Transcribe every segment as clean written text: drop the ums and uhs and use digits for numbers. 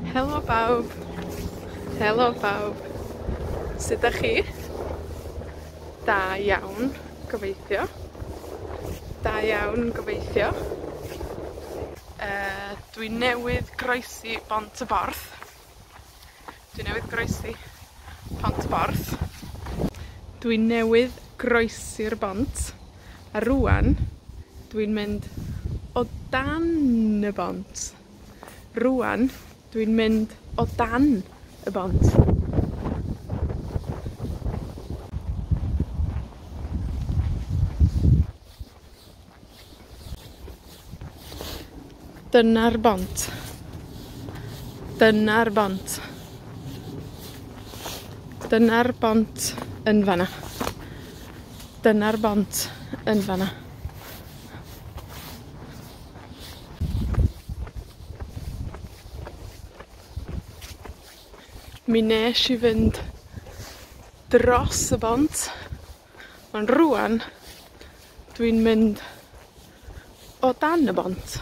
Helo bawb. Helo bawb. Sut 'dach chi? Da iawn, gobeithio. Da iawn, gobeithio. Dwi newydd groesi bont y Borth. Dwi newydd groesi Pont Borth. Dwi newydd groesi'r bont, a rŵan dwi'n mynd o dan y bont. Rŵan dwi'n mynd o dan y bont. Dyna'r bont. Dyna'r bont. Dyna'r bont yn fan 'na. Dyna'r bont yn fan 'na. Mi nesh i fynd dros y bont, ond rŵan dwi'n mynd o dan y bont.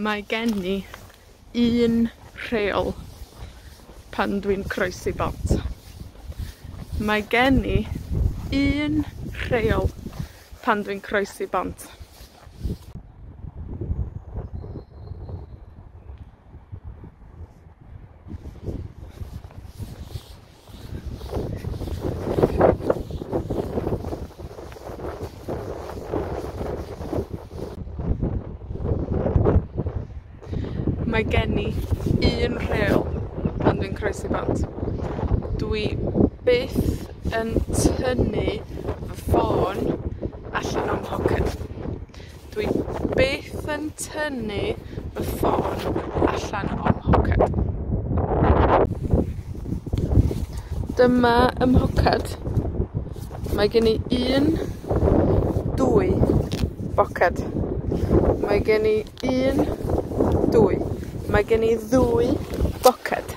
Mae gen i un rheol pan dwi'n croesi bont. Mae gen i un rheol pan dwi'n croesi bont. Mae gen i un rheol pan dwi'n croesi bont. Dwi byth yn tynnu fy ffôn allan o'm mhoced. Dwi byth yn tynnu fy ffôn allan o'm mhoced. Dyma 'ym mhocad. Mae gen i un, dwy bocad. Mae gen i un, dwy. Mae gen i ddwy boced.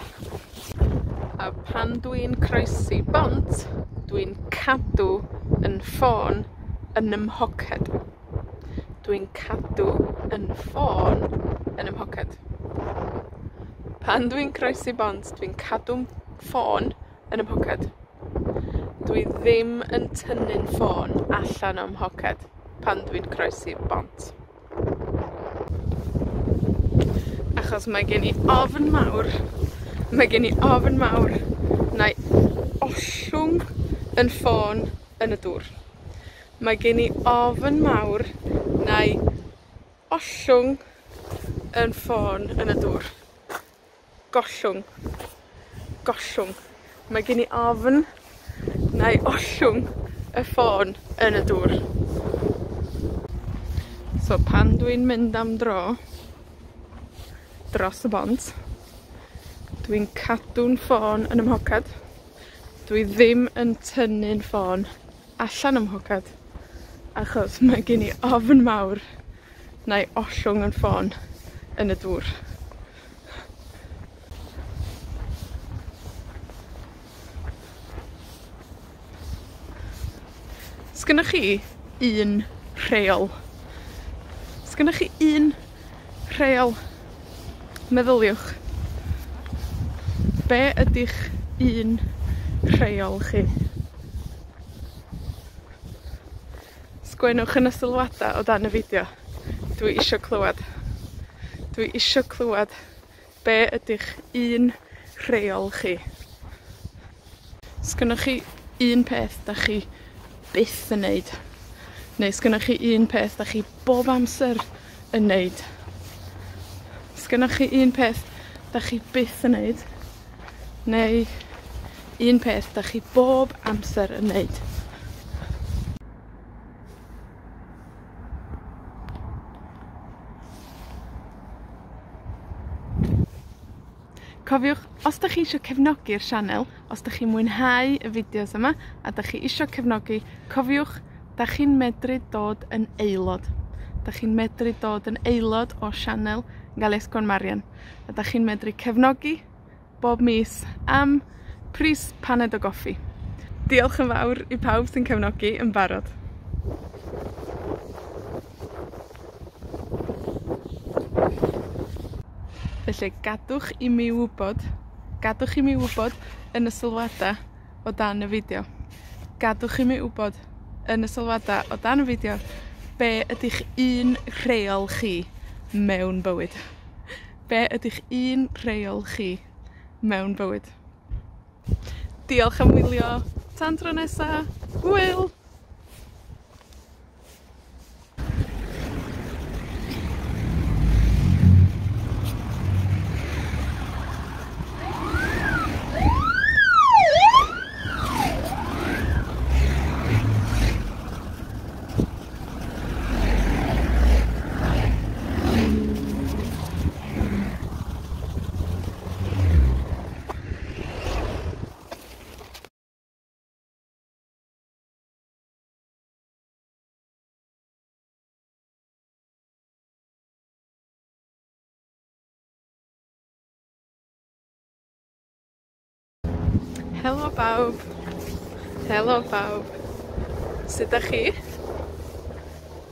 A pan dwi'n croesi bont, dwi'n cadw 'yn ffôn yn 'ym mhoced. Dwi'n cadw 'yn ffôn yn 'ym mhoced. Pan dwi'n croesi bont, dwi'n cadw'm ffôn yn 'ym mhoced. Dwi ddim yn tynnu'n ffôn allan o'm mhoced pan dwi'n croesi bont. Achos mae gen i ofn mawr, mae gen i ofn mawr 'nai ollwng 'yn ffôn yn y dŵr. Mae gen i ofn mawr 'nai ollwng 'yn ffôn yn y dŵr. Gollwng. Gollwng. Mae gen i ofn 'nai ollwng y ffôn yn y dŵr. So pan dwi'n mynd am dro, dros y bont, dwi'n cadw'n ffôn yn 'ym mhocad. Dwi ddim yn tynnu'n ffôn allan o'm mhocad, achos mae gen i ofn mawr 'nai ollwng 'yn ffôn yn y dŵr. 'Sgennoch chi un rheol? 'Sgennoch chi un rheol? Meddyliwch. Be' ydi'ch un rheol chi? Sgwennwch yn y sylwada o dan y fideo. Dwi isio clywad. Dwi isio clywad be' ydi'ch un rheol chi. 'Sgennoch chi un peth 'dach chi byth yn neud? Neu 'sgennoch chi un peth 'dach chi bob amser yn neud? 'Sgennoch chi un peth 'dach chi byth yn neud? Neu un peth 'dach chi bob amser yn neud? Cofiwch, os 'dach chi isio cefnogi'r sianel, os 'dach chi'n mwynhau y fideos yma, a 'dach chi isio cefnogi, cofiwch, 'dach chi'n medru dod yn aelod. 'Dach chi'n medru dod yn aelod o sianel Ngalies Gwanmarian. A 'dach chi'n medru cefnogi bob mis am pris paned o goffi. Diolch yn fawr i pawb sy'n cefnogi yn barod. Felly, gadwch i mi wbod, gadwch i mi wbod yn y sylwada o dan y fideo. Gadwch i mi wbod yn y sylwada o dan y fideo be' ydi'ch un rheol chi mewn bywyd. Be' ydi'ch un rheol chi mewn bywyd. Diolch am wylio. Tan tro nesa. Hwyl! Helo bawb. Helo bawb. Sud 'dach chi?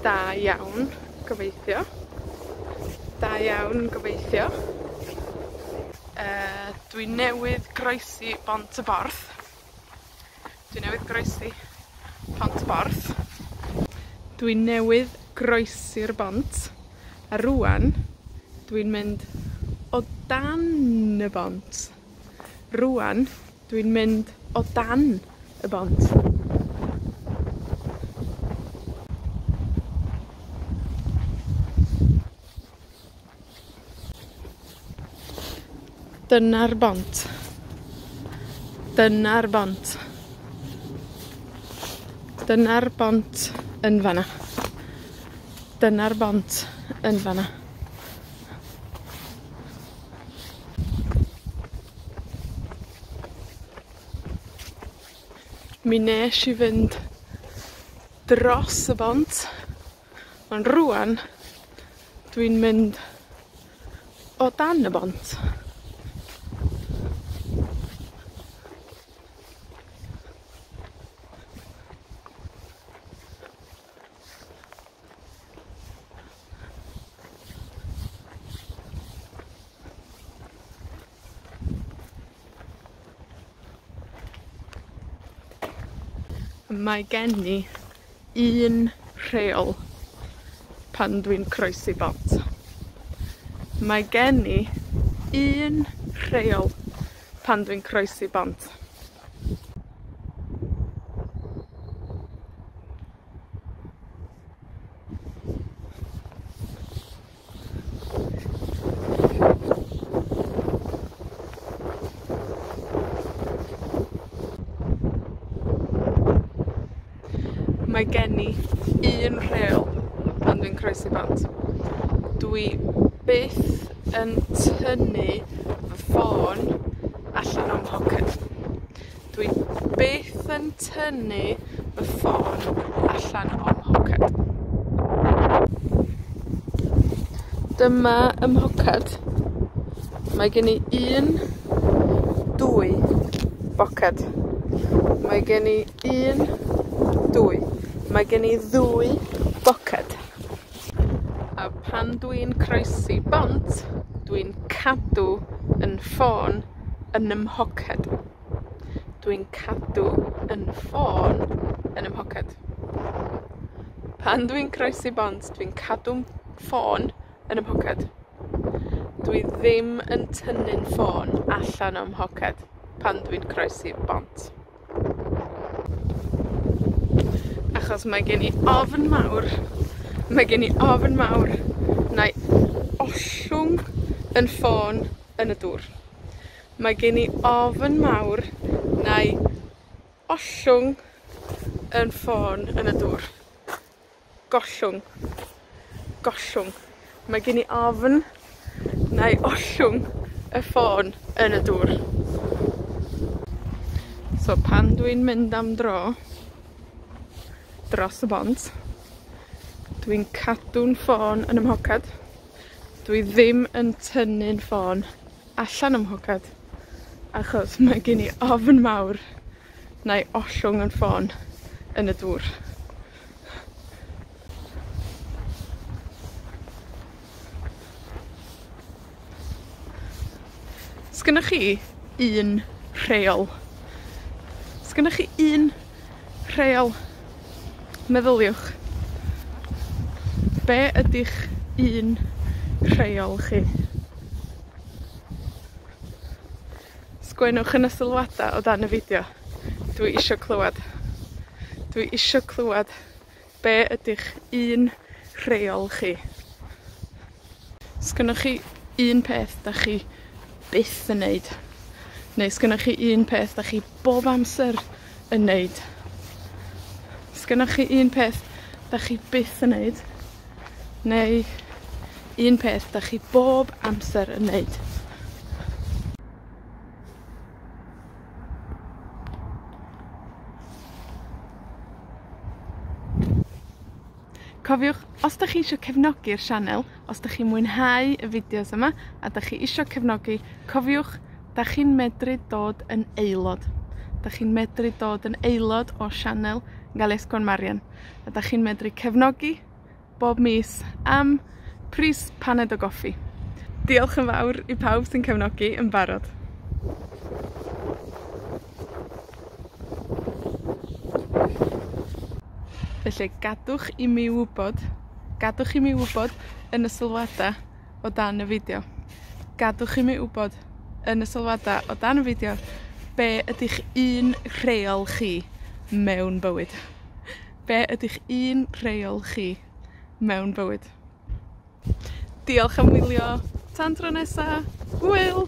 Da iawn, gobeithio. Da iawn, gobeithio. Dwi newydd groesi bont y Borth. Dwi newydd groesi Pont Borth. Dwi newydd groesi'r bont, a rŵan dwi'n mynd o dan y bont. Rŵan dwi'n mynd o dan y bont. Dyna'r bont. Dyna'r bont. Dyna'r bont yn fan 'na. Dyna'r bont yn fan 'na. Mi nesh i fynd dros y bont, ond rŵan dwi'n mynd o dan y bont. Mae gen i un rheol pan dwi'n croesi bont. Mae gen i un rheol pan dwi'n croesi bont. Mae gen i un rheol pan dwi'n croesi bont. Dwi byth yn tynnu fy ffôn allan o'm mhoced. Dwi byth yn tynnu fy ffôn allan o'm mhoced. Dyma 'ym mhoced. Mae gen i un, dwy boced. Mae gen i un, dwy. Mae gen i ddwy boced. A pan dwi'n croesi bont, dwi'n cadw 'yn ffôn yn 'ym mhoced. Dwi'n cadw 'yn ffôn yn 'ym mhoced. Pan dwi'n croesi bont, dwi'n cadw'n ffôn yn 'ym mhoced. Dwi ddim yn tynnu'n ffôn allan o'm mhoced pan dwi'n croesi bont. Achos mae gen i ofn mawr, mae gen i ofn mawr 'nai ollwng 'yn ffôn yn y dŵr. Mae gen i ofn mawr 'nai ollwng 'yn ffôn yn y dŵr. Gollwng. Gollwng. Mae gen i ofn 'nai ollwng y ffôn yn y dŵr. So pan dwi'n mynd am dro, dros y bont, Dwi'n cadw'n ffôn yn 'ym mhocad. Dwi ddim yn tynnu'n ffôn allan o'm mhocad, achos mae gen i ofn mawr 'nai ollwng 'yn ffôn yn y dŵr. 'Sgennoch chi un rheol? 'Sgennoch chi un rheol? Meddyliwch. Be' ydi'ch un rheol chi? Sgwennwch yn y sylwada o dan y fideo. Dwi isio clywad. Dwi isio clywad be' ydi'ch un rheol chi. 'Sgennoch chi un peth 'dach chi byth yn neud? Neu 'sgennoch chi un peth 'dach chi bob amser yn neud? 'Sgennoch chi un peth 'dach chi byth yn neud? Neu un peth 'dach chi bob amser yn neud? Cofiwch, os 'dach chi isio cefnogi'r sianel, os 'dach chi'n mwynhau y fideos yma, a 'dach chi isio cefnogi, cofiwch, 'dach chi'n medru dod yn aelod. 'Dach chi'n medru dod yn aelod o sianel Galles con Marian. A 'dach chi'n medru cefnogi bob mis am pris paned o goffi. Diolch yn fawr i pawb sy'n cefnogi yn barod. Felly, gadwch i mi wbod, gadwch i mi wbod yn y sylwada o dan y fideo. Gadwch i mi wbod yn y sylwada o dan y fideo be' ydi'ch un rheol chi mewn bywyd. Be' ydi'ch un rheol chi mewn bywyd. Diolch am wylio. Tan tro nesa. Hwyl!